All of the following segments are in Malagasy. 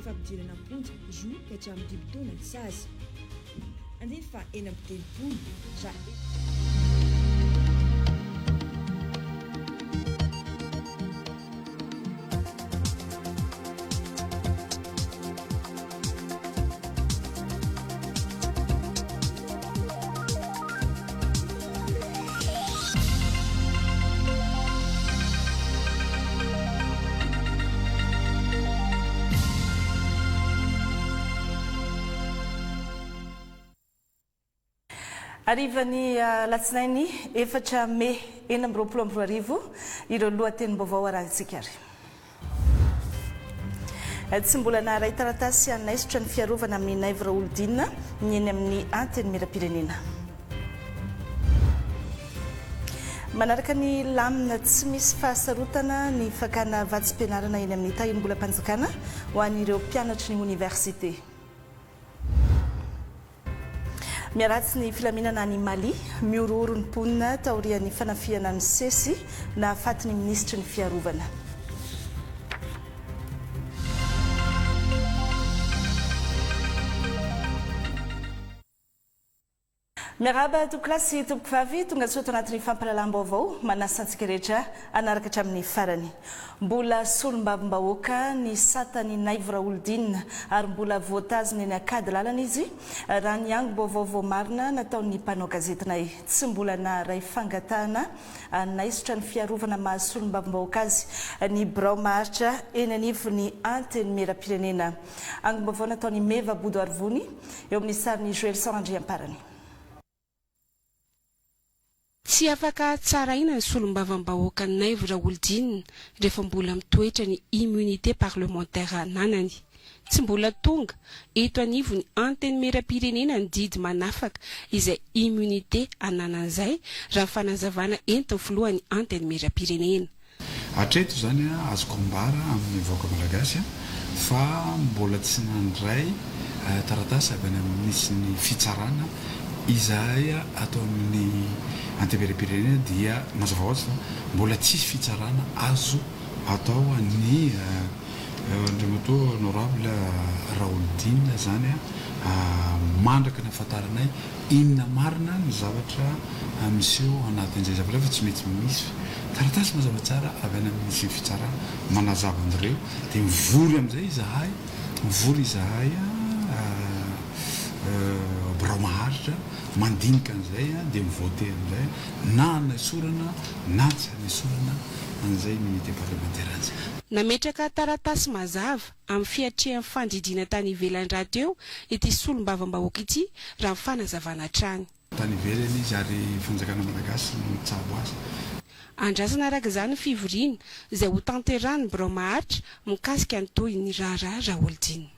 fampidirana am-ponja roa ka hatramin'ny dimy taona ny sazy. Andininy faha 36. Raha. Harivan'ny alatsinainy efatra mey 2026 ireo lohatenim-baovao arahintsika ary. Tsy mbola naharay taratasy hanaisotra ny fiarovana amin'i Naivo Raholdina ny eny amin'ny Antenimierampirenena. Manaraka ny lamina tsy misy fahasarotana ny fakana vatsim-pianarana eny amin'ny tahirim-bolam-panjakana ho an'ireo mpianatry ny oniversite. Miharatsy ny filaminana any Mali, mihorohoro ny mponina taorian'ny fanafihana nisesy nahafaty ny minisitry ny fiarovana. Miarahaba tompokolahy sy tompokovavy, tongasoa ato anatin'ny fampahalalam-baovao, manasa antsika rehetra hanaraka hatramin'ny farany. Mbola solombavambahoaka ny satan'i Naivo Raholdina ary mbola voatazona eny Ankadilalana izy, raha ny angom-baovao voamarina nataon'ny mpanao gazetinay. Tsy mbola naharay fangatahana hanaisotra ny fiarovana maha solombavambahoaka azy ny birao maharitra eny anivon'ny Antenimierampirenena. Angom-baovao nataon'i Meva Bodoarivony eo amin'ny sarin'i Joelson Randriamparany. Tsy afaka tsaraina ny solombavambahoaka Naivo Raholdina rehefa mbola mitoetra ny immunité parlementaire ananany. Tsy mbola tonga eto anivon'ny Antenimierampirenena ny didy manafaka izay immunité ananany izay raha ny fanazavana entin'ny filohan'ny Antenimierampirenena. Hatreto izany azoko ambara amin'ny vahoaka malagasy fa mbola tsy nandray taratasy avy any amin'ny minisitry ny fitsarana izahay ato amin'ny Antenimierampirenena dia mazava ho azy fa mbola tsisy fitsarana azo atao an'i Andriamatoa Honorable Raholdina izany mandraka ny ahafantaranay Inona marina ny zavatra miseho anatin'izay zavatra fa tsy maintsy misy taratasy mazava tsara avy any amin'ny minisitry ny fitsarana manazava an'ireo dia mivory amin'izay izahay mivory izahay birao maharitra mandinika an'izay dia mi-voter amin'izay na hanesorana na tsy hanesorana an'izay immunité parlementaire izay. Nametraka taratasy mazava amin'ny fiatrehan'ny fandidiana tany ivelany rahateo ity solombavambahoaka ity raha ny fanazavana hatrany. Tany ivelany izy ary fanjakana malagasy no nitsabo azy. Andrasana araka izany ny fivoriana izay hotanterahin'ny birao maharitra mikasika ny tohin'ny raharaha Raholdina.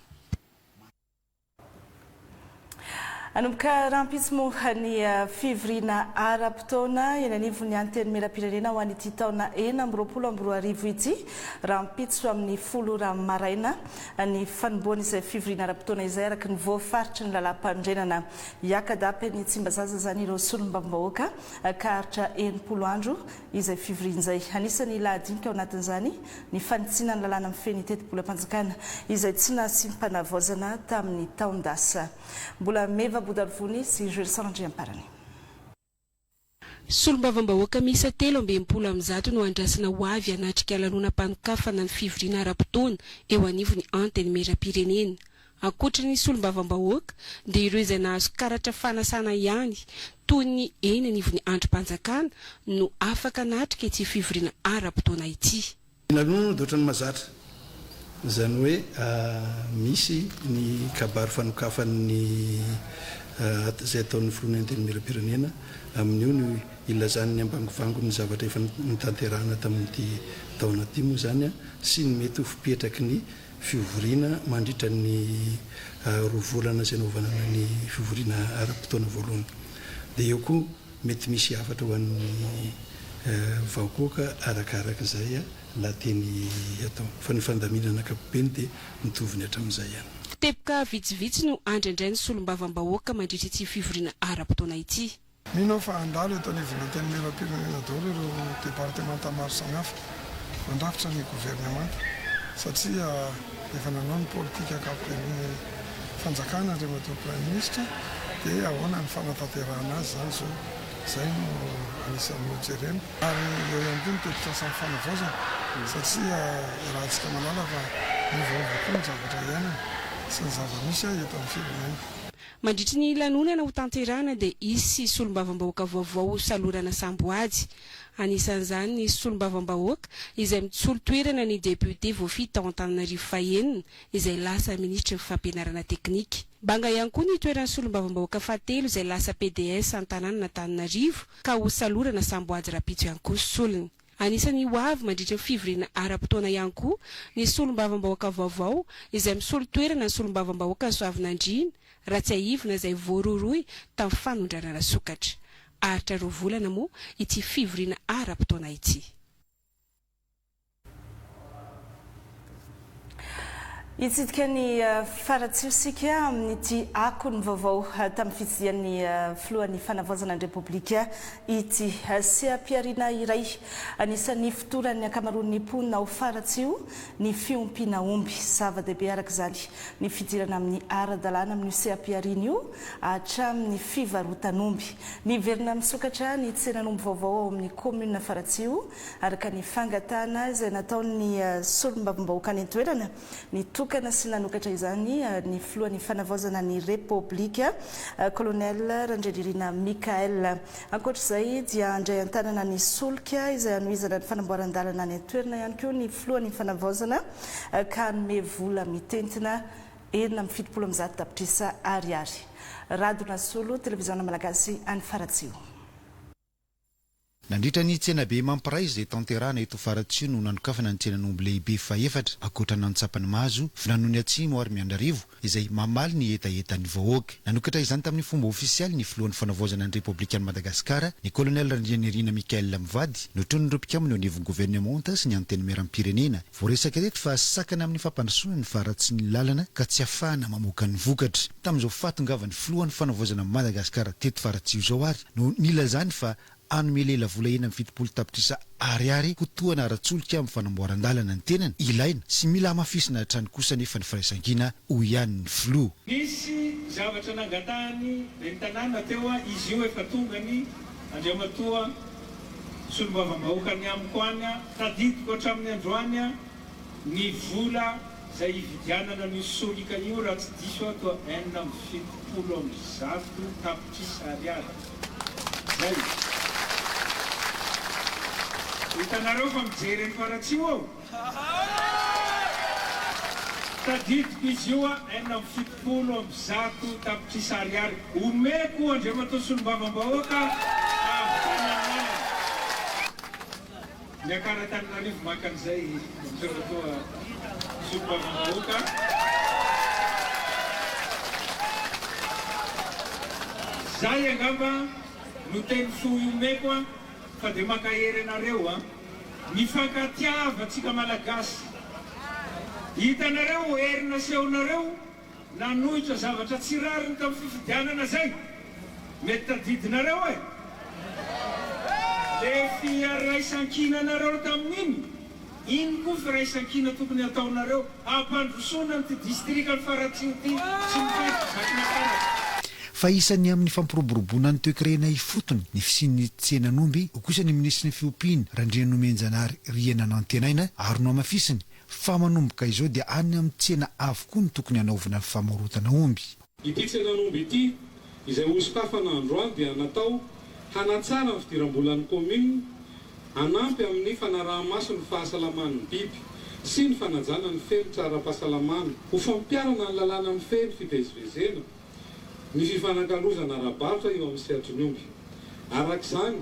Hanomboka rahampitso moa ny fivoriana ara-potoana eny anivon'ny Antenimierampirenena ho an'ity taona 2026 ity. Rahampitso amin'ny folo ora maraina ny fanombohana izay fivoriana ara-potoana izay araka ny voafaritry ny lalàmpanorenana. Hiaka-dapa eny Tsimbazaza izany ireo solombavambahoaka ka haharitra 60 andro izay fivoriana izay. Anisan'ny lahadinika ao anatin'izany ny fanitsiana ny lalàna mifehy ny tetibolam-panjakana izay tsy nasiam-panavaozana tamin'ny taon-dasa. Mbola Meva Bodarivony sy Juelson Randriamparany. Solombavambahoaka miisa 163 no andrasana ho avy hanatrika lanonam-panokafana ny fivoriana ara-potoana eo anivon'ny Antenimierampirenena. Ankoatra ny solombavambahoaka dia ireo izay nahazo karatra fanasana ihany toy ny eny anivon'ny andrim-panjakana no afaka natrika ity fivoriana ara-potoana ity. Ny lanonana dia ohatran'ny mahazatra, izany hoe misy ny kabary fanokafan'ny izay ataon'ny filohan'ny Antenimierampirenena amin'io no ilazany ny ambangovangony ny zavatra efa notanterahana tamin'ity taona ity moa izany sy ny mety ho fipetraky ny fivoriana mandritra ny roa volana izay naovanana ny fivoriana ara-potoana voalohany. Dia eo koa mety misy hafatra ho an'ny vahoaka arakaraka izay lahateny atao. Fa ny fandaminana ankapobeny dia mitovy ny hatramin'izay ihany. Teboka vitsivitsy no andrandrain'ny solombavambahoaka mandritra ity fivoriana ara-potoana ity. Mino aho fa handalo eto anivon'ny Antenimierampirenena daholo ireo departemanta maro samihafa mandrafitra ny governemanta. satria efa nanao ny politika ankapoben'ny fanjakana Andriamatoa Praiminisitra dia ahoana ny fanatanterahana azy izany izao. Izay no anisan'ny nojerena. Ary eo ihany koa ny tetik'asan'ny fanavaozana satria iarahantsika mahalala fa miovaova koa ny zavatra iainana sy ny zava-misy eto amin'ny firenena. Mandritry ny lanonana ho tanterahana dia hisy solombavambahoaka vaovao ho salorana samboady. Anisan'izany ny solombavambahoaka izay mitsolo toerana ny depiote voafidy tao Antananarivo fahenina izay lasa minisitry ny fampianarana teknika. Banga ihany koa ny toeran'ny solombavambahoaka fahatelo izay lasa pds an-tanànan'Antananarivo ka ho salorana samboady rahampitso ihany koa solony. Anisan'ny ho avy mandritra ny fivoriana ara-potoana ihany koa ny solombavambahoaka vaovao izay misolo toerana ny solombavambahoakan'i Soavinandriana, Ratsiahivina izay voarohirohy tamin'ny fanondranana sokatra. Haharitra roa volana moa ity fivoriana ara-potoana ity. Hitsidika ny Faratsiho isika amin'ity akony vaovao tamin'ny fitsidihan'ny filohan'ny Fanavaozana ny Repoblika ity. Seha-pihariana iray anisan'ny fotoran'ny ankamaroan'ny mponina ao Faratsiho ny fiompiana omby. Zava-dehibe araka izany ny fidirana amin'ny ara-dalàna amin'io seha-pihariana io hatramin'ny fivarotan'omby. Niverina misokatra ny tsenan'omby vaovao ao amin'ny kaominina Faratsiho Araka ny fangatahana izay nataon'ny solombavambahoaka any an-toerana, nitokana sy nanokatra izany ny filohan'ny fanavaozana ny Repoblika, Colonel Randrianirina Michaël. Ankoatra izay dia handray an-tanana ny solika izay hanohizana ny fanamboaran-dalana any an-toerana ihany koa ny filohan'ny fanavaozana ka hanome vola mitentina 176 tapitrisa ariary. Rado Nasolo, Televiziona Malagasy any Faratsiho. Nandritra ny tsenabe Mampiray izay tanterahana eto Faratsiho no nanokafana ny tsenan'omby lehibe fahefatra ankoatra an'Antsampanimahazo, Vinanony Atsimo ary Miandrarivo izay mamaly ny hetahetan'ny vahoaka. Nanokatra izany tamin'ny fomba ofisialy ny filohan'ny Fanavaozana ny Repoblikan'i Madagasikara, ny Kolonely Randrianirina Michaël mivady, notronin'ireo mpikambana eo anivon'ny governemanta sy ny Antenimierampirenena. Voaresaka teto fa sakana amin'ny fampandrosoana ny faharatsian'ny lalana ka tsy afahana mamoaka ny vokatra. Tamin'izao fahatongavan'ny filohan'ny Fanavaozana Madagasikara teto Faratsiho izao ary no nilazany fa hanome lelavola 76 tapitrisa Ariary ho tohana ara-tsolika amin'ny fanamboaran-dalana ny tenany, ilaina sy mila hamafisina hatrany kosa anefa ny firaisankina, hoy ihany ny filoha. Nisy zavatra nangatahan'ny ben'ny tanàna teo izy io efa tonga ny Andriamatoa solombavambahoaka ny amiko any, tadidiko hatramin'ny androany ny vola izay hividianana an'io solika io raha tsy diso aho toa 176 tapitrisa ariary zay. Hitanareo fa mijery an'i Faratsiho aho? Tadidiko izy io 176 tapitrisa ariary omeko Andriamatoa Solombavambahoaka hahavitanana ny lalana. Miakara Antananarivo maka an'izay Andriamatoa Solombavambahoaka. Zay angamba no teny fohy omeko an, fa dia mankahery anareo an. Mifankatiava tsika Malagasy. Hitanareo hery nasehonareo Nanohitra zavatra tsy rariny tamin'ny fifidianana zay. Mety tadidinareo e! Le fiaraisankinanareo tamin'iny, iny koa firaisankina tokony hataonareo hampandrosoana an'ity distrikan'i Faratsiho ity sy ny faritra Vakinankaratra. Fa isan'ny amin'ny fampiroboroboana ny toekarena ifotony ny fisian'ny tsenan'omby, hoy kosa ny minisitry ny Fiompiana, Randrianomenjanahary Riana Nantenaina, ary nohamafisiny Fa manomboka izao dia any amin'ny tsena avokoa no tokony hanaovana ny famorotana omby. Ity tsenan'omby ity, izay hosokafana androany dia natao hanatsara ny fidiram-bolan'ny kaominina, hanampy amin'ny fanaraha-maso ny fahasalaman'ny biby sy ny fanajana ny fenitra ara-pahasalamana, ho fampiharana ny lalàna mifehy ny fivezivezena, ny fifanakalozana ara-barotra eo amin'ny sehatry ny omby. Araka izany,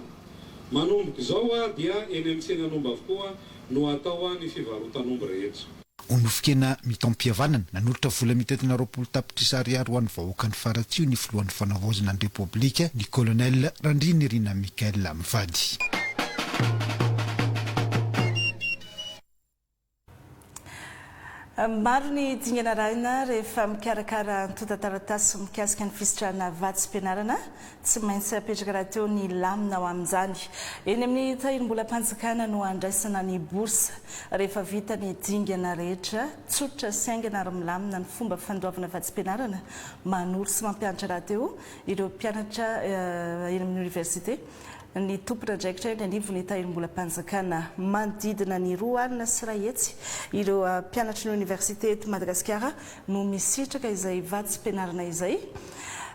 manomboka izao dia eny amin'ny tsenan'omby avokoa no hatao ny fivarotan'omby rehetra. Ho nofon-kena mitam-pihavanana, nanolotra vola mitentina 20 tapitrisa ariary ho an'ny vahoakan'i Faratsiho ny filohan'ny Fanavaozana ny Repoblika, ny Colonel Randrianirina Michaël mivady. Maro ny dingana arahina rehefa mikarakara antontan-taratasy mikasika ny fisitrahana vatsim-pianarana. Tsy maintsy apetraka rahateo ny lamina ho amin'izany. Eny amin'ny tahirim-bolam-panjakana no andraisana ny bourse rehefa vita ny dingana rehetra. Tsotra sy haingana ary milamina ny fomba fandoavana vatsim-pianarana. Manoro sy mampianatra rahateo ireo mpianatra eny amin'ny oniversite. Ny tompon'andraikitra eny anivon'ny tahirim-bolam-panjakana. Manodidina ny 220 ireo mpianatry ny oniversite eto Madagasikara no misitraka izay vatsim-pianarana izay.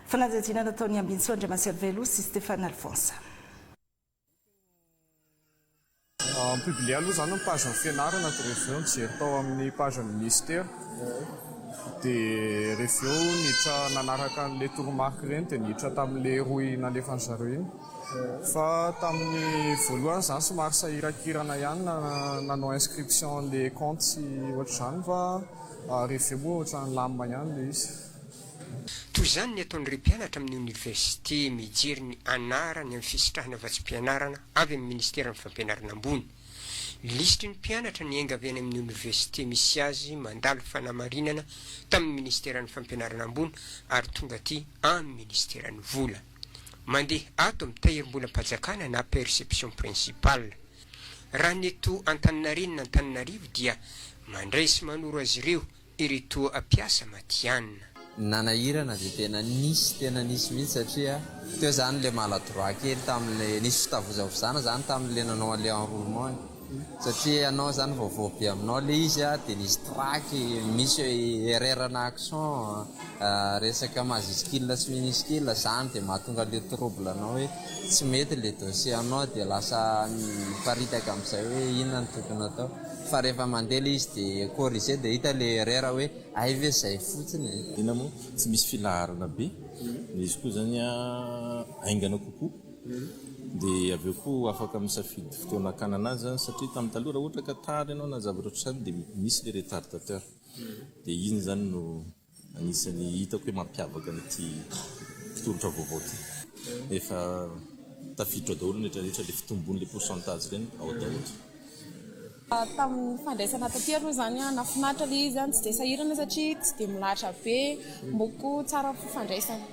Fanadihadiana nataon'i Ambinintsoa Andriamaserivelo sy Stéphane Alphonse. Ni-publier aloha izany ny page-n'ny fianarana dia rehefa avy eo nijery tao amin'ny page-n'ny ministera dia rehefa avy eo niditra nanaraka an'ilay toromarika ireny dia niditra tamin'ilay rohy nalefan-dry zareo iny. Fa tamin'ny voalohany izany somary sahirakirana ihany nanao inscription an'ilay compte sy ohatr'izany fa rehefa avy eo moa ohatran'ny nilamina ihany ilay izy. Toy izany ny ataon'ireo mpianatra amin'ny oniversite mijery ny anarany amin'ny fisitrahana vatsim-pianarana avy amin'ny ministeran'ny fampianarana ambony. Lisitry ny mpianatra niainga avy any amin'ny oniversite misy azy mandalo fanamarinana tamin'ny ministeran'ny fampianarana ambony ary tonga aty amin'ny ministeran'ny vola. Mandeha ato amin'ny tahirim-bolam-pajakana na perception principale. Raha ny eto Antaninarenina Antananarivo dia mandray sy manoro azy ireo Ireto mpiasa matihanina. Nanahirana dia tena nisy tena nisy mihitsy satria teo zany le maladroit kely tamin'le nisy fitavozavozana zany tamin'le nanao an'le enroulement e satria ianao zany vaovao be aminao le izy a dia nisy trac misy erreur na accent resaka majuscule sy minuscule zany dia mahatonga an'le trouble anao hoe tsy mety le dossier anao dia lasa miparitaka amin'izay hoe inona no tokony atao. Fa rehefa mandeha le izy de corriger de hita le erreur hoe hay ve zay fotsiny e. Inona moa? Tsy misy filaharana be, dia izy koa izany haingana kokoa, dia avy eo koa afaka misafidy fotoana hakana anazy izany satria tamin'ny taloha raha ohatra ka tara ianao na zavatra ohatr'izany dia misy ilay retardateur, dia iny izany no Anisan'ny hitako hoe mampiavaka an'ity tolotra vaovao ity. Efa tafiditra ao daholo ny rehetra rehetra, ilay fitombon'ilay pourcentage ireny ao daholo. Tamin'ny fandraisana taty aloha izany nahafinaritra ilay izy, tsy dia sahirana satria tsy dia milahatra be, moa koa tsara ny fifandraisana.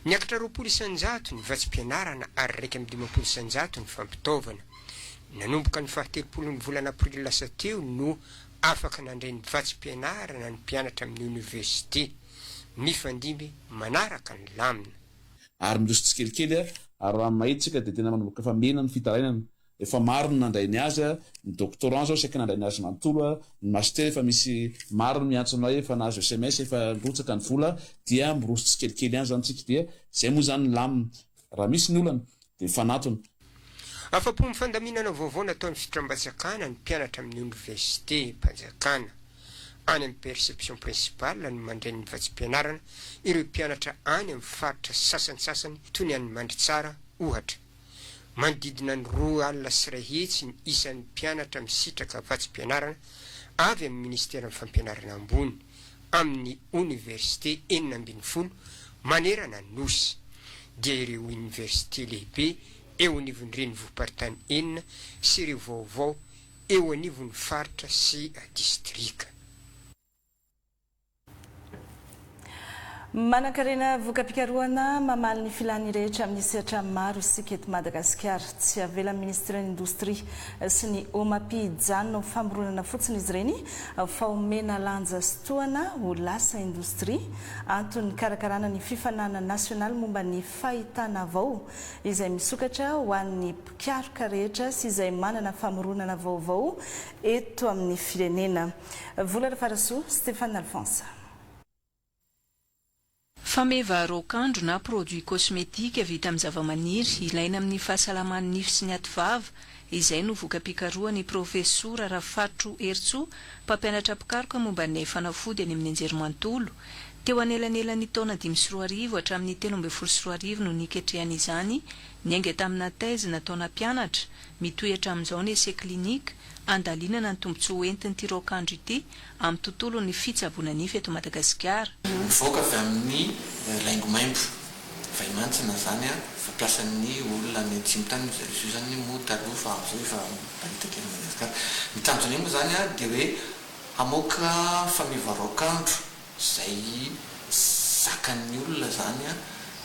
Niakatra 20% ny vatsim-pianarana ary 51% ny fampitaovana. Nanomboka ny fahatelopolon'ny volana aprily lasa teo no Afaka nandray ny vatsim-pianarana ny mpianatra amin'ny oniversite mifandimby manaraka ny lamina. Ary miroso tsikelikely ary raha ny mahita isika dia tena manomboka efa mihena ny fitarainana. Efa maro ny nandray ny azy, ny doctorant izao saika nandray ny azy manontolo, ny master efa misy maro ny miantso anay efa nahazo sms efa nirotsaka ny vola dia miroso tsikelikely ihany izany isika dia izay moa izany ny lamina. Raha misy ny olana dia mifanatona. Afa-po amin'ny fandaminana vaovao nataon'ny fitondram-panjakana ny mpianatra amin'ny oniversitem-panjakana. Any amin'ny perception principale no mandray ny vatsim-pianarana ireo mpianatra any amin'ny faritra sasantsasany toy ny any Mandritsara, ohatra. Manodidina ny 102 ny isan'ny mpianatra misitraka vatsim-pianarana avy amin'ny minisiteran'ny fampianarana ambony. amin'ny oniversite 16 manerana ny Nosy, dia ireo oniversite lehibe eo anivon'ny renivohi-paritany enina sy ireo vaovao eo anivon'ny faritra sy distrika. Manankarena voka-pikarohana mamaly ny filan'ny rehetra amin'ny sehatra maro isika eto Madagasikara. Tsy avelan'ny minisiteran'ny Indostria sy ny Omapi hijanona ho famoronana fotsiny izy ireny fa omena lanja sy tohana ho lasa indostria. Antony nikarakarana ny fifaninanana nasionaly momba ny fahitana vao izay misokatra ho an'ny mpikaroka rehetra sy izay manana famoronana vaovao eto amin'ny firenena. Vola Rafarasoa, Stéphane Alphonse. Fameva raokandro na produit cosmétique vita amin'ny zavamaniry ilaina amin'ny fahasalaman'ny nify sy ny ativava, izay no voka-pikarohan'ny Profesora Rafatro Herintsoa, mpampianatra mpikaroka momba ny fanafody eny amin'ny anjerimanontolo. Teo anelanelan'ny taona 2005 hatramin'ny 2013 no niketrehany izany, niainga tamina thèse nataona mpianatra, mitohy hatramin'izao ny essai clinique, Handalinana ny tombontsoa hoentin'ity raokandro ity amin'ny tontolon'ny fitsaboana nify eto Madagasikara. Mivoaka avy amin'ny laingomaimbo, vaimantsina izany, fampiasan'ny olona any atsimo tany izy io izany moa taloha fa amin'izao efa miparitaka eran'i Madagasikara. Ny tanjonay moa izany dia hoe. Hamoaka faneva raokandro izay zakan'ny olona izany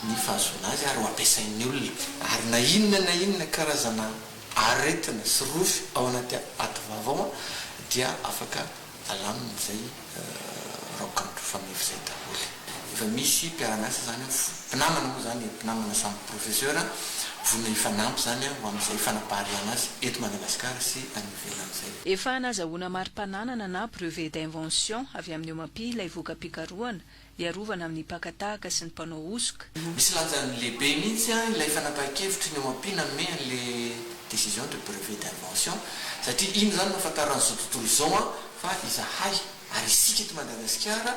ny fahazoana azy ary ho ampiasain'ny olona. Ary na inona na inona karazana aretina sy rofy ao anaty ativava ao dia afaka alamina izay raokandro faneva izay daholo. Efa misy mpiara-miasa izany ao, mpinamana moa izany e, mpinamana samy professeur, vonona hifanampy izany ho amin'izay fanapariahana azy eto Madagasikara sy any ivelan'izay. Efa nazahoana mari-pananana na brevet d'invention avy amin'ny OMAPI ilay voka-pikarohana hiarovana amin'ny mpaka tahaka sy ny mpanao hosoka. Misy lanjany lehibe mihitsy ilay fanapahan-kevitry ny OMAPI nanome an'ilay décision de brevet d'invention satria iny izany no ahafantaran'izao tontolo izao fa izahay ary isika eto Madagasikara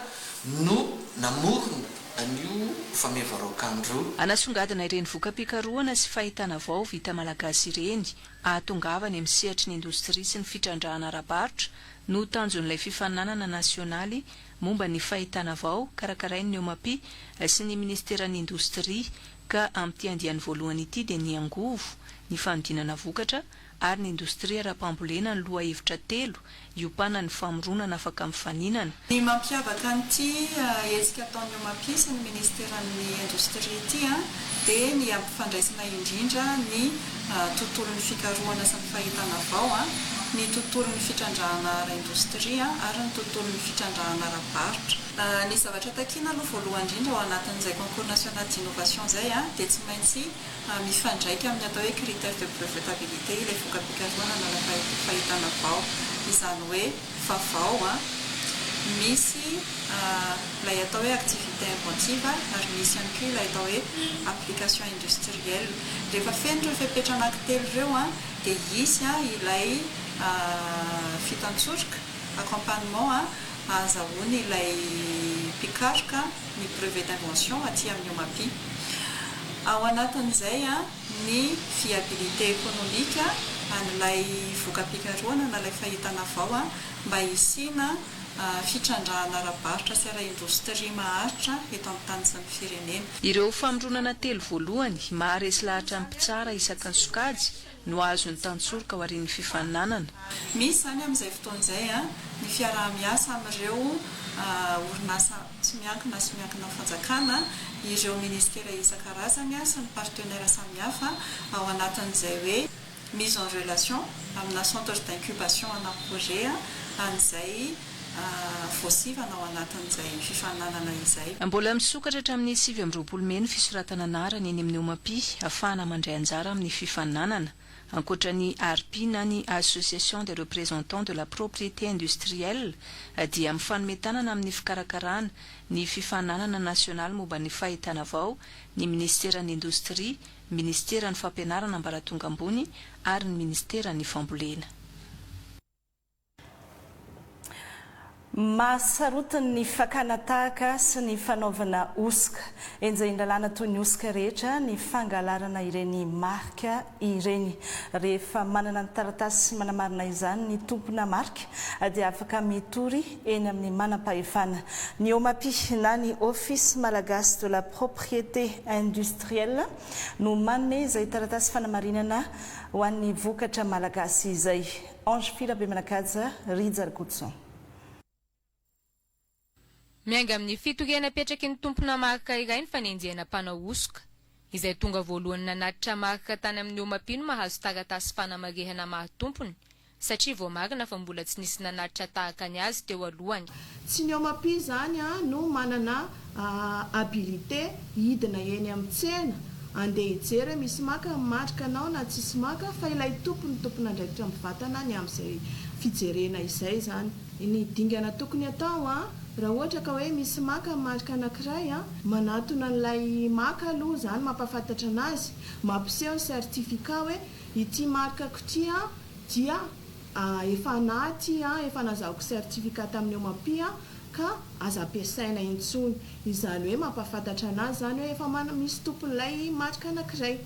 no namorona an'io fameva raokandro io. Hanasongadina ireny voka-pikarohana sy fahitana vao vita malagasy ireny ahatongavany amin'ny sehatry ny indostria sy ny fitrandrahana ara-barotra no tanjon'ilay fifaninanana nasionaly momba ny fahitana vao karakarain'ny OMAPI sy ny minisiteran'ny Indostria ka amin'ity andiany voalohany ity dia ny angovo, ny fanodinana vokatra ary ny indostria ara-pambolena ny lohahevitra telo iompanan'ny famoronana afaka mifaninana. Ny mampiavaka an'ity hetsika ataon'ny OMAPI sy ny Ministeran'ny Indostria ity dia ny hampifandraisana indrindra ny tontolon'ny fikarohana sy ny fahitana vao, ny tontolon'ny fitrandrahana ara-indostria ary ny tontolon'ny fitrandrahana ara-barotra. Ny zavatra takiana aloha voalohany indrindra ao anatin'izay concours national d'innovation izay dia tsy maintsy mifandraika amin'ny atao hoe critère de brevetabilité ilay voka-pikarohana na ilay fahitana vao. Izany hoe vaovao, misy ilay atao hoe activité inventive ary misy ihany koa ilay atao hoe application industrielle. Rehefa feno ireo fepetra anankitelo ireo dia hisy ilay fitantsoroka, accompagnement, ahazahoany ilay mpikaroka ny brevet d'invention aty amin'ny OMAPI. Ao anatin'izay ny viabilité économique an'ilay voka-pikarohana na ilay fahitana vao mba hisiana fitrandrahana ara-barotra sy ara-indostria maharitra eto amin'ny tany sy ny firenena. Ireo famoronana telo voalohany maharesy lahatra ny mpitsara isaky ny sokajy no hahazo ny tantsoroka aorian'ny fifaninanana. Misy izany amin'izay fotoana izay ny fiaraha-miasa amin'ireo orinasa tsy miankina sy miankina amin'ny fanjakana, ireo minisitera isan-karazany sy ny partenaires samihafa ao anatin'izay hoe mise en relation amina centre d'incubation ana projet an'izay voasivana ao anatin'izay fifaninanana izay. Mbola misokatra hatramin'ny 29 mey ny fisoratana anarana eny amin'ny OMAPI ahafahana mandray anjara amin'ny fifaninanana. Ankoatra ny ARPI na ny Association des Représentants de la Propriété Industrielle dia mifanome tanana amin'ny fikarakarana ny fifaninanana nasionaly momba ny fahitana vao ny minisiteran'ny Indostria, minisiteran'ny Fampianarana ambaratonga ambony ary ny minisiteran'ny Fambolena. Mahasarotiny ny fakana tahaka sy ny fanaovana hosoka. Enjehin-dalàna toy ny hosoka rehetra ny fangalarana ireny marika ireny. Rehefa manana ny taratasy manamarina izany ny tompona marika dia afaka mitory eny amin'ny manam-pahefana. Ny OMAPI na ny Office Malagasy de la Propriété Industrielle no manome izay taratasy fanamarinana ho an'ny vokatra malagasy izay. Ange Fila Bemanakaja, Rija Rakotoson. Miainga amin'ny fitoriana apetraky ny tompona marika iray ny fanenjehana mpanao hosoka. Izay tonga voalohany nanatitra marika tany amin'ny Omapi no mahazo taratasy fanamarihana maha tompony satria voamarina fa mbola tsy nisy nanatitra tahaka ny azy teo alohany. Tsy ny Omapi izany no manana habilité hidina eny amin'ny tsena andeha hijery hoe misy maka ny marika anao na tsisy maka fa ilay tompony tompon'andraikitra mivantana ny amin'izay fijerena izay izany. Ny dingana tokony atao raha ohatra ka hoe misy maka ny marika anankiray, manatona an'ilay maka aloha izany mampahafantatra anazy, mampiseho ny certificat hoe ity marikako ity dia efa anah ity efa nazahoako certificat tamin'ny Omapi ka aza ampiasaina intsony. Izany hoe mampahafantatra anazy izany hoe efa misy tompon'ilay marika anankiray.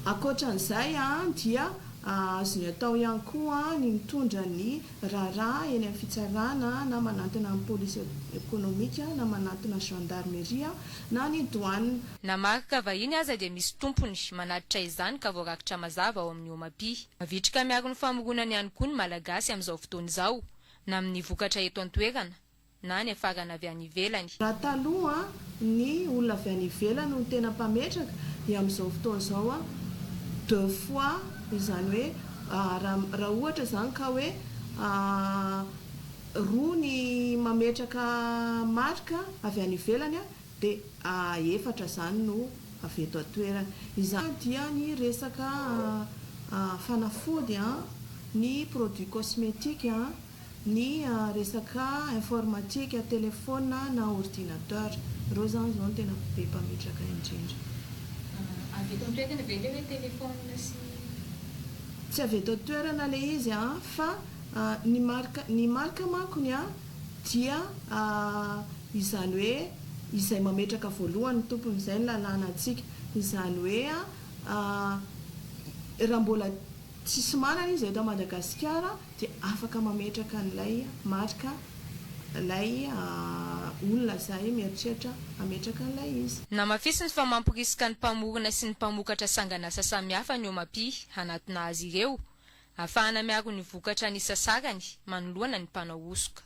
Ankoatran'izay dia azony atao ihany koa ny mitondra ny raharaha eny amin'ny fitsarana na manantona ny police économique na manantona gendarmerie na ny douane. Na marika vahiny aza dia misy tompony manatitra izany ka voarakitra mazava ao amin'ny Omapi. Mavitrika miaro ny famoronany ihany koa ny Malagasy amin'izao fotoana izao. na amin'ny vokatra eto an-toerana na ny hafarana avy any ivelany. Raha taloha ny olona avy any ivelany no tena mpametraka dia amin'izao fotoana izao deux fois izany hoe raha ohatra izany ka hoe roa ny mametraka marque avy any ivelany dia efatra izany no avy eto an-toerana. Izany dia ny resaka fanafody, ny produits cosmétiques, ny resaka informatique, telephone na ordinateur. Ireo izany izao no tena be mpametraka indrindra. Avy eto an-toerana ve ilay hoe telephone sy. Tsy avy eto an-toerana ilay izy fa ny marque, ny marque mankony dia izany hoe izay mametraka voalohany ny tompony, izay ny lalàna antsika. Izany hoe raha mbola tsisy manana izy eto Madagasikara dia afaka mametraka an'ilay marika ilay olona izay mieritreritra hametraka an'ilay izy. Namafisiny fa mamporisika ny mpamorona sy ny mpamokatra sangan'asa samihafa ny Omapi hanatona azy ireo, ahafahana miaro ny vokatra nisasarany manoloana ny mpanao hosoka.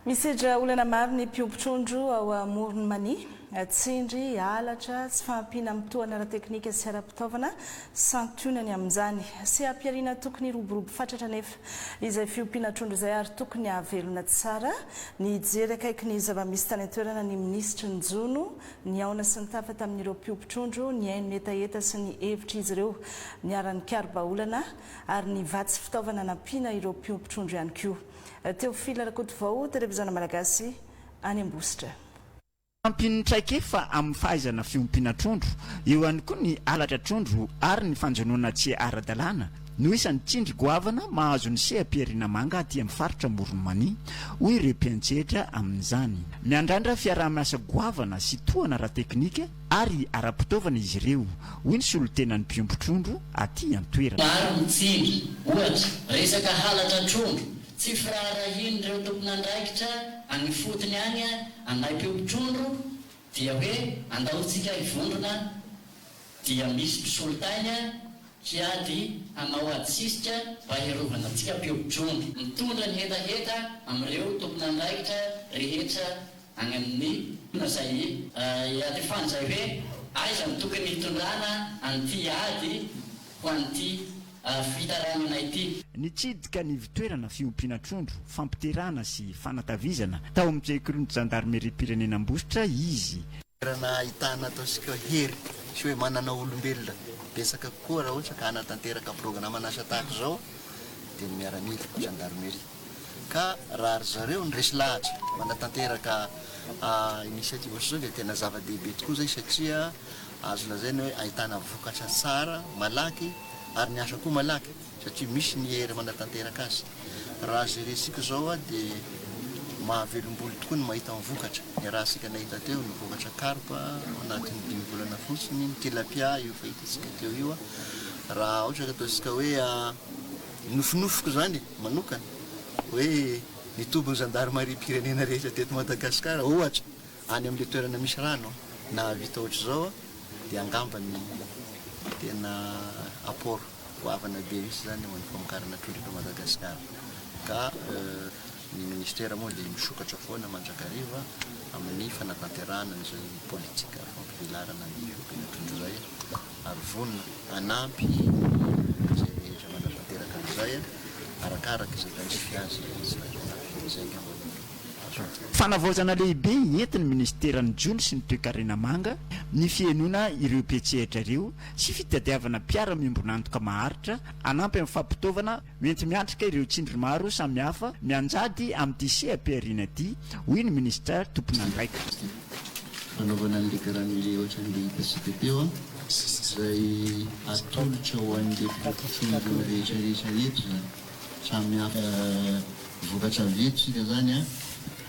Misedra olana maro ny mpiompy trondro ao Amoron'i Mania. Tsindry, halatra, tsy fahampiana amin'ny tohana ara-teknika sy ara-pitaovana, santionany amin'izany. Seha-pihariana tokony hiroborobo fatratra anefa izay fiompiana trondro izay ary tokony hahavelona tsara ny hijery akaiky ny zava-misy tany an-toerana ny minisitry ny jono nihaona sy nitafa tamin'ireo mpiompy trondro nihaino ny hetaheta sy ny hevitr'izy ireo niara-nikaro-baolana ary nivatsy fitaovana nampiana ireo mpiompy trondro ihany koa. Théophile Rakotovao, Televiziona Malagasy, any Ambositra. Ampian'ny traikefa amin'ny fahaizana fiompiana trondro, eo ihany koa ny halatra trondro ary ny fanjonoana tsy ara-dalàna no isan'ny tsindry goavana mahazo ny seha-pihariana manga aty amin'ny faritra Amoron'i Mania, hoy ireo mpiantsehatra amin'izany. Miandrandra fiaraha-miasa goavana sy tohana ara-teknika ary ara-pitaovana izy ireo, hoy ny solontenan'ny mpiompy trondro aty an-toerana. Maro ny tsindry, ohatra, resaka halatra trondro, tsy firaharahian'ireo tompon'andraikitra any ifotony any anay mpiompy trondro dia hoe andao tsika hivondrona dia misy mpisolo taina hiady hanao ady sisika mba hiarovana antsika mpiompy trondro. Mitondra ny hetaheta amin'ireo tompon'andraikitra rehetra any amin'ny izay iatefany izay hoe aiza no tokony hitondrana an'ity ady ho an'ity fitarainana ity. Nitsidika ny ivon-toerana fiompiana trondro, fampiterahana sy fanatavizana tao amin'ny sekolin'ny zandarimeriam-pirenena Ambositra izy. Toerana ahitana ataontsika hery sy hoe manana olombelona betsaka kokoa raha ohatra ka hanatanteraka programan'asa tahaka izao dia ny miaramila, gendarmerie. Ka raha ry zareo no resy lahatra manatanteraka initiative ohatr'izao dia tena zava-dehibe tokoa izay satria azo lazaina hoe ahitana vokatra tsara malaky ary ny asa koa malaky satria misy ny hery manatanteraka azy. Raha jerentsika izao dia mahavelom-bolo tokoa ny mahita ny vokatra. Niarahantsika nahita teo ny vokatra karpa ao anatin'ny dimy volana fotsiny, ny tilapia io efa hitantsika teo io. Raha ohatra ka ataontsika hoe nofinofiko izany manokana hoe ny tobin'ny zandarimariam-pirenena rehetra teto Madagasikara ohatra Any amin'ilay toerana misy rano nahavita ohatr'izao dia angamba ny tena apport goavana be mihitsy izany ho an'ny famokarana trondro eto Madagasikara. Ka ny ministera moa dia misokatra foana mandrakariva amin'ny fanatanterahana an'izay politika fampivelarana ny fiompiana trondro izay ary vonona hanampy izay rehetra manatanteraka an'izay arakaraka izay tandrify azy tsirairay avy. Izay angamba no. Fanavaozana lehibe entin'ny minisiteran'ny Jono sy ny Toekarena Manga ny fihenoana ireo mpiantsehatra ireo sy fitadiavana mpiara-miombon'antoka maharitra hanampy amin'ny fampitaovana hoenti-miatrika ireo tsindry maro samihafa mianjady amin'ity seha-pihariana ity, hoy ny minisitra tompon'andraikitra. Fanaovana an'ilay granulé ohatran'ilay hitantsika teo izay atolotra ho an'ilay mpiompy trondro rehetra rehetra eto izany. Samy hafa vokatra avy eto isika izany an!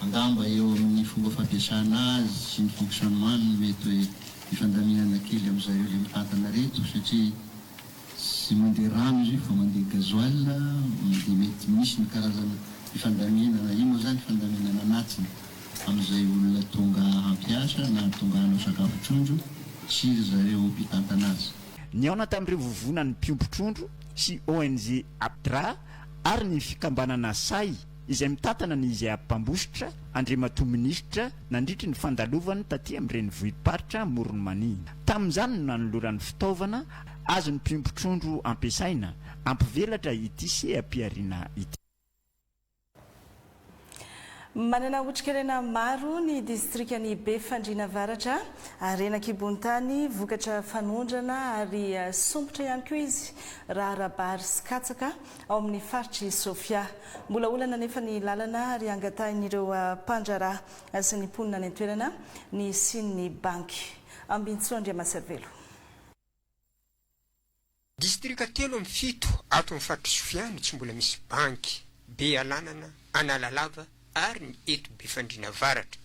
Angamba eo amin'ny fomba fampiasana azy sy ny fonctionnement no mety hoe hifandaminana kely amin-dry zareo ilay mitantana ireto satria tsy mandeha rano izy io fa mandeha gasoil dia mety misy ny karazana fifandaminana, io moa izany fandaminana anatiny amin'izay olona tonga hampiasa na tonga hanao sakafo trondro sy ry zareo mpitantana azy. Nihaona tamin'ireo vovonan'ny mpiompy trondro sy ONG APDRA. ary ny fikambanana Sahy izay mitantana ny Izay Ampambositra, Andriamatoa Minisitra, nandritry ny fandalovany taty amin'ny renivohi-paritra Amoron'i Mania. Tamin'izany no nanolorany fitaovana azon'ny mpiompy trondro ampiasaina hampivelatra ity seha-pihariana ity. Manana otrikarena maro ny distrikan'i Befandriana Avaratra, harena an-kibon-tany, vokatra fanondrana ary sompitra ihany koa izy raha ara-bary sy katsaka ao amin'ny faritr'i Sofia. Mbola olana anefa ny lalana ary angatahin'ireo mpandraharaha sy ny mponina any an-toerana ny hisian'ny banky. Ambintsoa Andriamasarivelo. Distrika telo amin'ny fito ato amin'ny faritr'i Sofia no tsy mbola misy banky, Bealanana, Analalava ary ny eto Befandriana Avaratra.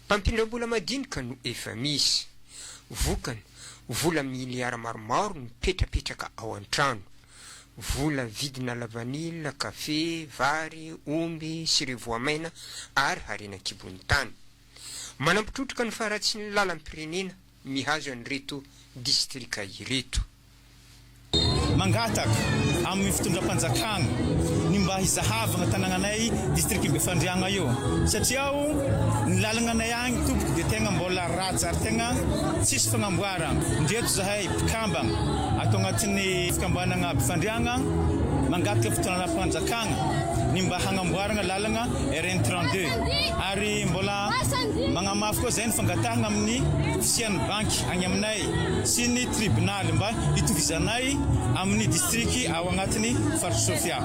Mpampindram-bola madinika no efa misy. Vokany, vola miliara maromaro no mipetrapetraka ao an-trano. Vola vidina lavanila, kafe, vary, omby sy ireo voamaina ary harena an-kibon'ny tany. Manampy trotraka ny faharatsian'ny lalam-pirenena mihazo an'ireto distrika ireto. Mangataka amin'ny fitondram-panjakana ny mba hizahavagna tanagnanay district Befandriagna io satria ao ny lalagnanay agny tompoko dia tegna mbola ratsy ary tegna tsisy fagnamboaragna ndreto zahay mpikambagna ato agnatin'ny fikambanagna Befandriagna mangataka fitondram-panjakagna ny mba hagnamboaragna lalagna RN 32 ary mbola Magnamafy koa izay ny fangatahana amin'ny fisian'ny banky agny aminay sy ny tribonaly mba hitovizanay amin'ny distriky ao agnatin'ny faritr'i Sofia.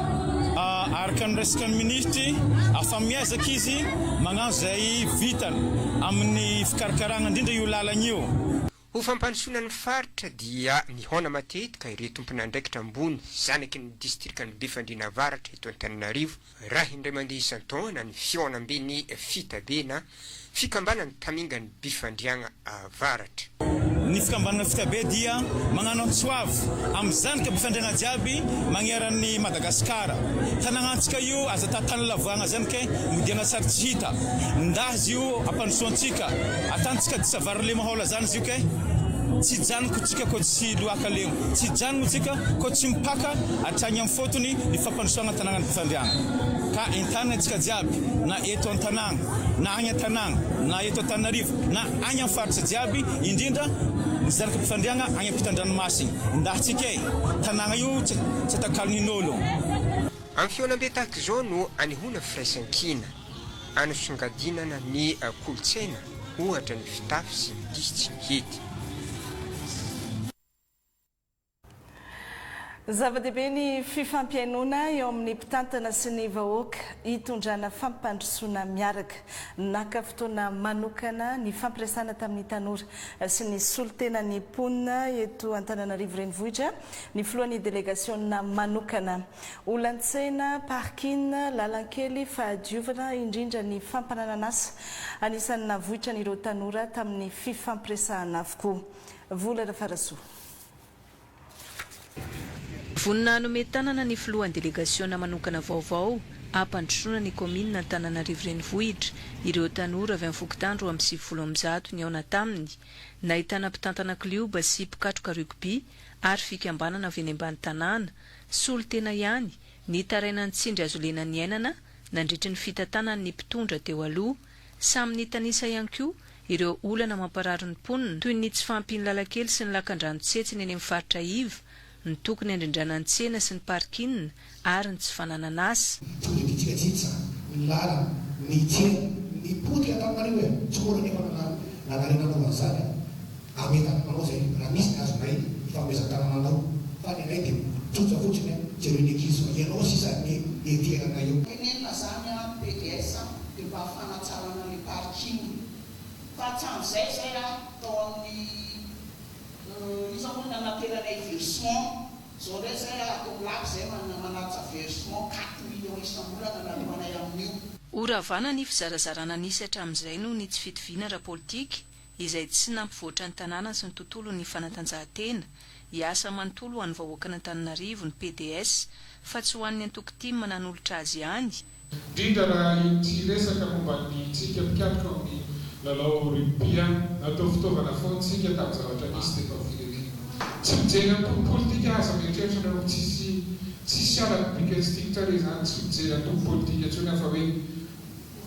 Araka ny resaka ny minisitry, afa miezaka izy magnano izay vitany amin'ny fikarakaragna indrindra io lalagna io. Ho fampandrosoana ny faritra dia mihaona matetika ireo tompon'andraikitra ambony zanaky ny distrikan'i Befandriana Avaratra eto Antananarivo raha indray mandeha isan-taona ny fihaonamben'ny Fitabe na Fikambanan'ny Tamingan'i Befandriagna Avaratra. Ny fikambanana Fitabe dia magnano antso avo amin'ny zanaka Befandriagna jiaby magneran'i Madagasikara. Tanagnantsika io aza atao tany lavoagna zany ke modiagna sary tsy hita. Ndaha io ampandrosoantsika. Atantsika disa vary lemo haola zany izy io ke tsy hijanoko tsika ko tsy loaka lemo. Tsy hijanogno tsika ko tsy mipaka hatragny am fotony ny fampandrosoagna tanagnan'i Befandriagna. Ka entanigna antsika jiaby na eto an-tanagna na agny an-tanagna na eto Antananarivo na agny am faritra jiaby indrindra ny zanaka Befandriagna agny ampitan-dranomasigny. Ndahatsika e! Tanagna io tsy atakalon'in'olo. Amin'ny fihaonambe tahaka izao no anehoana firaisankina, anasongadinana ny kolontsaina, ohatra ny fitafy sy ny dihy tsy mihety. Zava-dehibe ny fifampihainoana eo amin'ny mpitantana sy ny vahoaka hitondrana fampandrosoana miaraka. Naka fotoana manokana nifampiresahana tamin'ny tanora sy ny solontenan'ny mponina eto Antananarivo Renivohitra ny filohan'ny delegasiona manokana. Olan-tsena, parking, lalan-kely, fahadiovana, indrindra ny fampananan'asa. Anisan'ny navoitran'ireo tanora tamin'ny fifampiresahana avokoa. Vola Rafarasoa. Vonona hanome tanana ny filohan'ny delegasiona manokana vaovao hampandrosoana ny kaominina Antananarivo Renivohitra ireo tanora avy amin'ny fokontany 192 nihaona taminy. Nahitana mpitantana klioba sy mpikatroka rugby ary fikambanana avy eny ambany tanàna, solontena ihany, nitaraina ny tsindry hazolena niainana nandritry ny fitantanany ny mpitondra teo aloha. Samy nitanisa ihany koa ireo olana mamparary ny mponina, toy ny tsy fahampian'ny lalan-kely sy ny lakandrano tsetsina eny amin'ny faritra iva, ny tokony handrindrana ny tsena sy ny parking ary ny tsy fananana asa. Tonga dia jijajija ny lalana, ny tsena, ny potika Antananarivo e! Tsy mora anefa nanarena anaovana izany an! Ametraka anao zay raha misy ny azonay ifanomezan-tanana anao fa ny anay dia tsotra fotsiny an, jereo ny ankizy fa ianao sisa ny ety eranay eo. Tenenina zany an PDS de mba fanatsarana le parking fa hatramizay zay an tao amin'ny iza moa nanateranay versement zao ndray zay an ato am lac zay manatitra versement quatre millions isam-bolana naloanay amin'io. Horavana ny fizarazarana nisy hatramin'izay noho ny tsy fitoviana ara-politika izay tsy nampivoatra ny tanàna sy ny tontolon'ny fanatanjahantena, hiasa manontolo ho an'ny vahoakan'Antananarivo ny pds fa tsy ho an'ny antoko tim nanolotra azy ihany. Indrindra raha ity resaka momba ny tsika mpikatroka amin'ny lalao rugby an! Natao fitaovana foana tsika tamin'ny zavatra nisy teto amin'ny firenena. Tsy mijery antoko politika aza mieritreritra nareo tsisy. Tsisy ara-bika sy tiako tarehy izany, tsy mijery antoko politika intsony aho fa hoe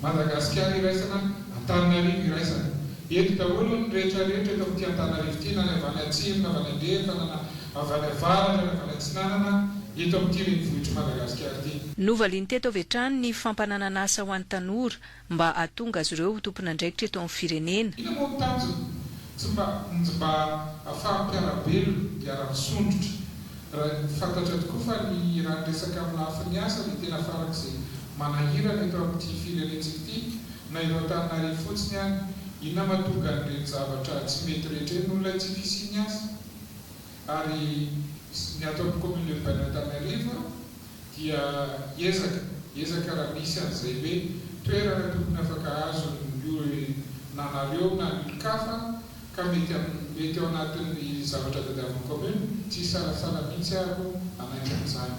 Madagasikara iraisana, Antananarivo iraisana. Eto daholo ny rehetra rehetra eto amin'ity Antananarivo ity, na ny avy any atsimo, na avy any andrefana, na avy any avaratra, na avy any atsinanana, eto amin'ity renivohitr'i Madagasikara ity. Novaliany teto avy hatrany ny fampananan'asa ho an'ny tanora mba hahatonga azy ireo ho tompon'andraikitra eto amin'ny firenena. Inona moa ny tanjona? Tsy mba mba afaha-mpiara-belona, hiara-misondrotra. Raha fantatra tokoa fa ny raha ny resaka amin'ny lafiny asa dia tena farak'izay manahirana eto amin'ity firenentsika ity, na eto Antananarivo fotsiny any, inona mahatonga an'ireny zavatra tsy mety rehetra ireny noho ilay tsy fisian'ny asa? Ary ny ato amin'ny commune urbaine Antananarivo dia hiezaka, hiezaka raha misy an'izay hoe toerana tokony afaka azon'ny na nareo na ny olon-kafa ka mety mety ao anatin'ny zavatra tadiavin'ny commune, tsy hisalasala mihitsy aho hanaiky an'izany.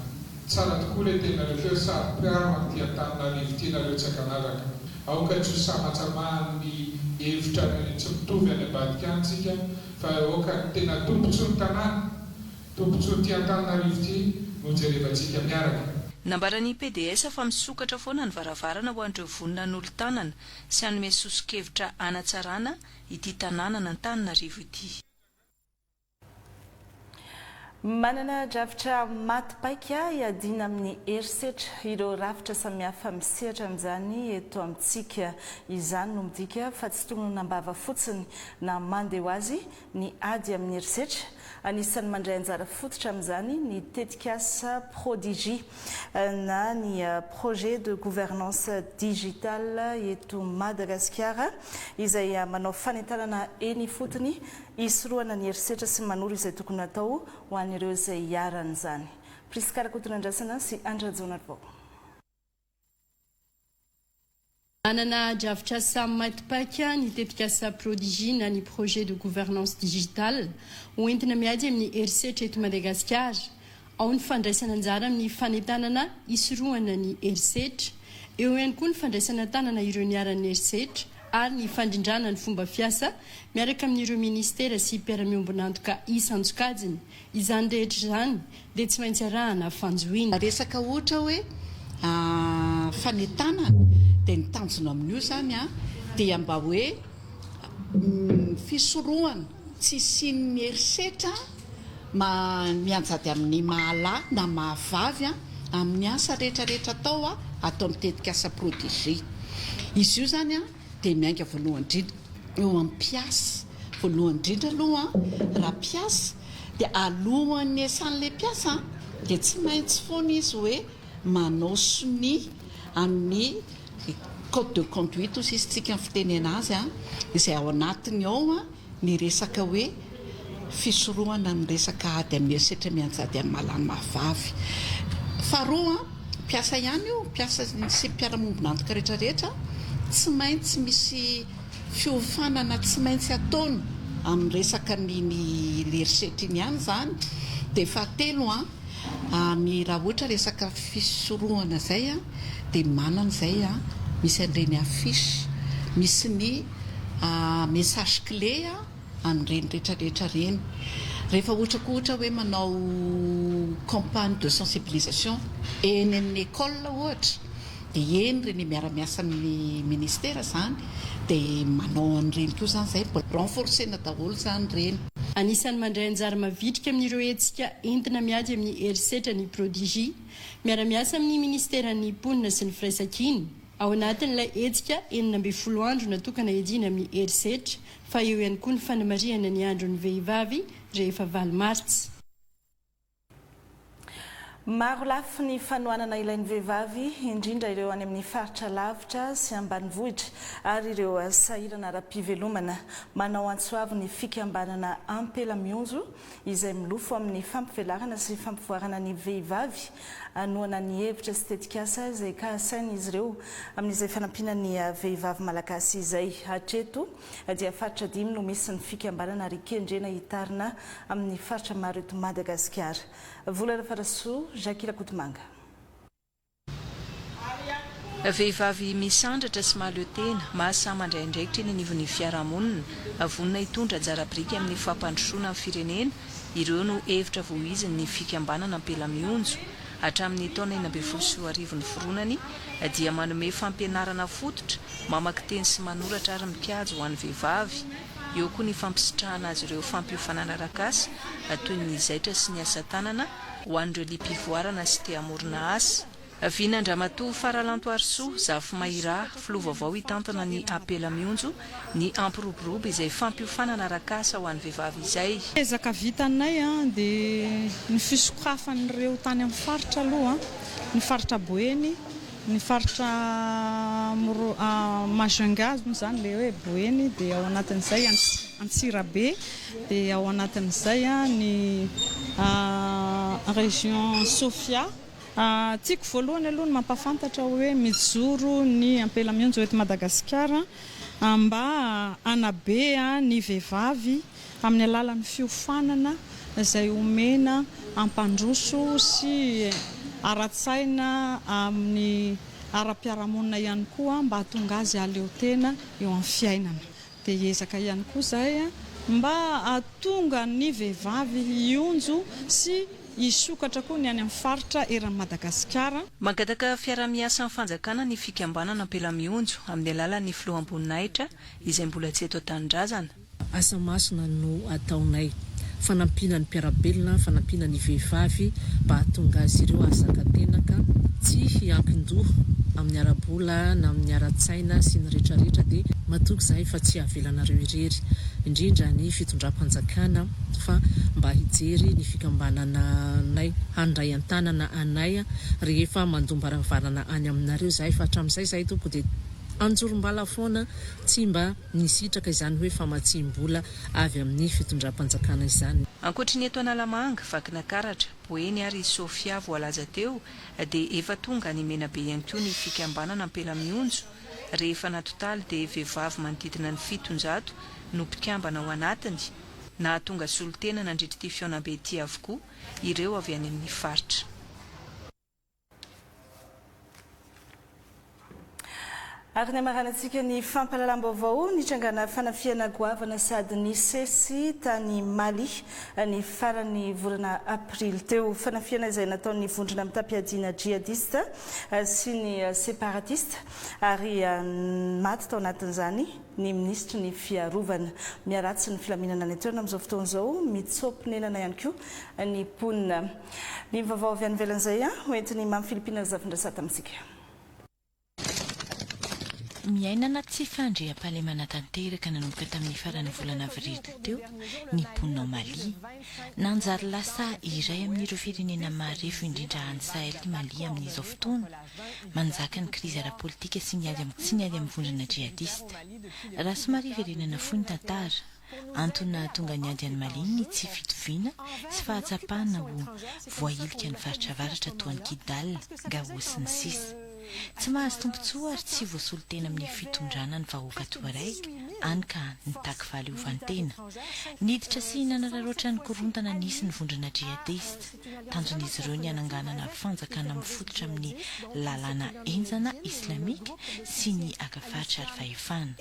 Tsara tokoa ilay teninareo teo, saro-piaro an'ity Antananarivo ity nareo tsy ankanavaka. Aoka tsy ho samatsamahan'ny hevitra tsy mitovy any ambadika any tsika fa aoka ny tena tombotsoa ny tanàna, tombotsoa ity Antananarivo ity no jerevantsika miaraka. Nambaran'ny pds fa misokatra foana ny varavarana ho an'ireo vonona hanolo-tanana sy hanome soso-kevitra hanatsarana ity tanànan'Antananarivo ity. Manana drafitra maty paika hiadiana amin'ny herisetra ireo rafitra samihafa misehatra amin'izany eto amintsika. Izany no midika fa tsy tononina am-bava fotsiny na mandeha ho azy ny ady amin'ny herisetra. Anisan'ny mandray anjara fototra amin'izany ny tetikasa Prodigy na ny Projet de Gouvernance Digitale eto Madagasikara izay manao fanentanana eny ifotony hisorohana ny herisetra sy manoro izay tokony hatao ho an'ireo izay iharan'izany. Prisca Rakotonandrasana sy Andry Rajaonarivao. Manana drafitrasa maty paika ny tetikasa Prodigy na ny Projet de Gouvernance Digitale ho entina miady amin'ny herisetra eto Madagasikara. Ao ny fandraisana anjara amin'ny fanentanana hisorohana ny herisetra. Eo ihany koa ny fandraisana an-tanana ireo niharan'ny herisetra ary ny fandrindrana ny fomba fiasa miaraka amin'ireo minisitera sy mpiara-miombon'antoka isan-tsokajiny. Izany rehetra izany dia tsy maintsy arahana fanjohiana. Resaka ohatra hoe fanentanana dia ny tanjona amin'io izany dia mba hoe fisorohana tsy hisian'ny herisetra mianjady amin'ny maha lahy na maha vavy amin'ny asa rehetra rehetra atao ato amin'ny tetikasa Protégé. Izy io izany dia miainga voalohany indrindra eo amin'ny mpiasa. Voalohany indrindra aloha raha mpiasa dia alohan'ny hiasan'ilay mpiasa dia tsy maintsy foana izy hoe manao sonia amin'ny code de conduite hozy izy tsika ny fitenena azy izay ao anatiny ao ny resaka hoe fisorohana ny resaka ady amin'ny herisetra mianjady amin'ny maha lahy maha vavy. Faharoa, mpiasa ihany io, mpiasa sy mpiara-mombon'antoka rehetra rehetra, tsy maintsy misy fiofanana tsy maintsy ataony amin'ny resaka an'iny herisetra iny ihany izany. Dia fahatelo, ny raha ohatra resaka fisorohana izay dia manana izay misy an'ireny affiche, misy ny message clé an'ireny rehetra rehetra ireny. Rehefa ohatra koa ohatra hoe manao campagne de sensibilisation eny amin'ny école ohatra dia eny ireny miara-miasa amin'ny ministera izany dia manao an'ireny koa izany izay, mbola renforcer-na daholo izany ireny. Anisan'ny mandray anjara mavitrika amin'ireo hetsika entina miady amin'ny herisetra ny Prodigy, miara-miasa amin'ny minisiteran'ny Mponina sy ny Firaisankina. Ao anatin'ilay hetsika 16 andro natokana hiadiana amin'ny herisetra, fa eo ihany koa ny fanamarihana ny andron'ny vehivavy rehefa valo martsa. Maro lafy ny fanohanana ilain'ny vehivavy, indrindra ireo any amin'ny faritra lavitra sy ambanivohitra ary ireo sahirana ara-pivelomana. Manao antso avo ny fikambanana Ampela Mionjo izay milofo amin'ny fampivelarana sy fampivoarana ny vehivavy hanohana ny hevitra sy tetikasa izay kasain'izy ireo amin'izay fanampiana ny vehivavy malagasy izay. Hatreto dia faritra dimy no misy ny fikambanana ary kendrena hitarina amin'ny faritra maro eto Madagasikara. Vola Rafarasoa, Jacques Rakotomanga. Vehivavy misandratra sy mahaleo tena, mahasahy mandray andraikitra eny anivon'ny fiarahamonina, vonona hitondra anjara biriky amin'ny fampandrosoana ny firenena, ireo no hevitra voizin'ny fikambanana Ampela Mionjo. Hatramin'ny taona 2016 niforonany dia manome fampianarana fototra, mamaky teny sy manoratra ary mikajy ho an'ny vehivavy. Eo koa ny fampisitrahana azy ireo fampiofanana arak'asa toy ny zaitra sy ny asa tanana ho an'ireo liam-pivoarana sy te hamorona asa. Vinan-dRamatoa Faralantoarisoa Zafimahirà, filoha vaovao hitantana ny Apela Mionjo, ny hampiroborobo izay fampiofanana arak'asa ho an'ny vehivavy izay. Ezaka vitanay dia ny fisokafan'ireo tany amin'ny faritra aloha, ny faritra Boeny, ny faritra Majunga moa izany ilay hoe Boeny dia ao anatin'izay Antsirabe dia ao anatin'izay ny région Sofia. Tiako voalohany aloha ny mampahafantatra hoe mijoro ny Ampela Mionjo eto Madagasikara mba hanabe ny vehivavy amin'ny alalan'ny fiofanana izay omena hampandroso sy ara-tsaina amin'ny ara-piarahamonina ihany koa mba hahatonga azy hahaleo tena eo amin'ny fiainana. Dia hiezaka ihany koa izahay mba hahatonga ny vehivavy hionjo sy hisokatra koa ny any amin'ny faritra eran'i Madagasikara. Mangataka fiaraha-miasa amin'ny fanjakana ny fikambanana Ampela Mionjo amin'ny alalan'ny filoham-boninahitra izay mbola tsy eto an-tanindrazana. Asa masina no ataonay. Fanampiana ny mpiara-belona, fanampiana ny vehivavy mba hahatonga azy ireo hahazaka tena ka tsy hiankin-doha amin'ny ara-bola na amin'ny ara-tsaina sy ny retraretra dia matoky izahay fa tsy havelanareo irery, indrindra ny fitondram-panjakana fa mba hijery ny fikambanananay, handray an-tanana anay rehefa mandom-baravarana any aminareo izahay fa hatramin'izay izahay tompoko dia anjorom-bala foana tsy mba nisitraka izany hoe famatsiam-bola avy amin'ny fitondram-panjakana izany. Ankoatry ny eto Analamanga, Vakinakaratra, Boeny ary Sofia voalaza teo dia efa tonga any Menabe ihany koa ny fikambanana Ampela Mionjo. Rehefa natotaly dia vehivavy manodidina ny 700 no mpikambana ao anatiny. Nahatonga solontena nandritra ity fihaonambe ity avokoa ireo avy any amin'ny faritra. Ary ny hamaranantsika ny fampahalalam-baovao, nitrangana fanafihana goavana sady nisesy tany Mali ny faran'ny volana aprily teo. Fanafihana izay nataon'ny vondrona mitam-piadiana djihadista sy ny separatista ary maty tao anatin'izany ny minisitry ny fiarovana. Miharatsy ny filaminana any an-toerana amin'izao fotoana izao, mitsoa-ponenana ihany koa ny mponina. Ny vaovao avy any ivelan'izay ho entin'i Mamy Philippine Razafindrasata amintsika. Miaina anaty tsy fandriampahalemana tanteraka nanomboka tamin'ny faran'ny volana avrily teo ny mponina ao Mali. Nanjary lasa iray amin'ireo firenena marefo indrindra any Sahel i Mali amin'izao fotoana. Manjaka ny krizy ara-politika sy ny ady sy ny ady amin'ny vondrona djihadista. Raha somary hiverenana fohy ny tantara, Antony nahatonga ny ady any Mali ny tsy fitoviana sy fahatsapana ho voahilika ny faritra avaratra toa an'i Kidal, Gao sy ny sisa. Tsy mahazo tombontsoa ary tsy voasolo tena amin'ny fitondrana ny vahoaka Touareg, hany ka nitaky fahaleovantena. Niditra sy nanararaotra ny korontana nisy ny vondrona djihadista. Tanjon'izy ireo ny hananganana fanjakana mifototra amin'ny lalàna henjana islamika sy ny haka faritra ary fahefana.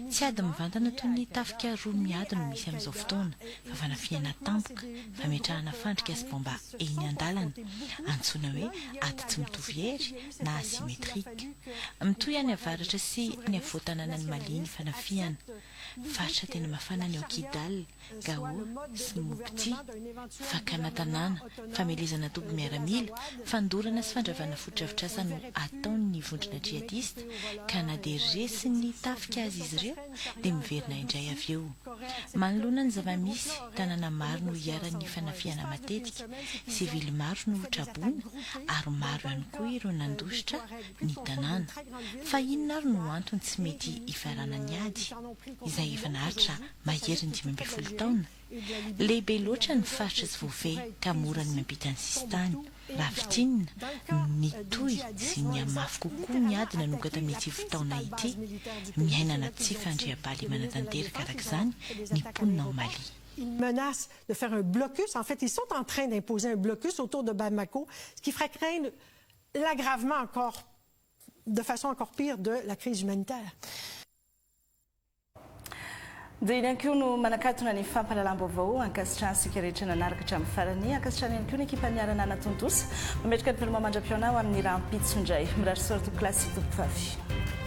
Tsy ady mivantana toy ny tafika roa miady no misy amin'izao fotoana, fa fanafihana tampoka, fametrahana fandrika sy baomba eny an-dalana, antsoina hoe ady tsy mitovy hery na asymétrique. Mitohy any avaratra sy any afovoan-tanànan'i Mali ny fanafihana. Faritra tena mafana ny ao Kidal. Gao sy Mopti, fakana tanàna, famelezana toby miaramila, fandorana sy fandravana fotodrafitrasa no ataon'ny vondrona djihadista ka na dia resin'ny tafika aza izy ireo dia miverina indray avy eo. Manoloana ny zava-misy, tanàna maro no iharan'ny fanafihana matetika, sivily maro no traboina ary maro ihany koa ireo nandositra ny tanàna. Fa inona ary no antony tsy mety hifaranan'ny ady izay efa naharitra maherin'ny 15 taona. Lehibe loatra ny faritra tsy voafehy ka mora ny miampita ny sisintany. Raha fintinina, nitohy sy nihamafy kokoa ny ady nanomboka tamin'ity taona ity. Miaina anaty tsy fandriampahalemana tanteraka araka izany ny mponina ao Mali. Ils menacent de faire un blocus, en fait ils sont en train d'imposer un blocus autour de Bamako, ce qui ferait craindre l'aggravement encore, de façon encore pire de la crise humanitaire. Dia iny ihany koa no manakatona ny fampahalalam-baovao ankasitrahantsika rehetra nanaraka hatramin'ny farany. Ankasitrahana ihany koa ny ekipa niara-nanatontosa. Mametraka ny veloma mandra-pihaona ho amin'ny rahampitso indray. Mirary soa ry tompokolahy sy tompokovavy.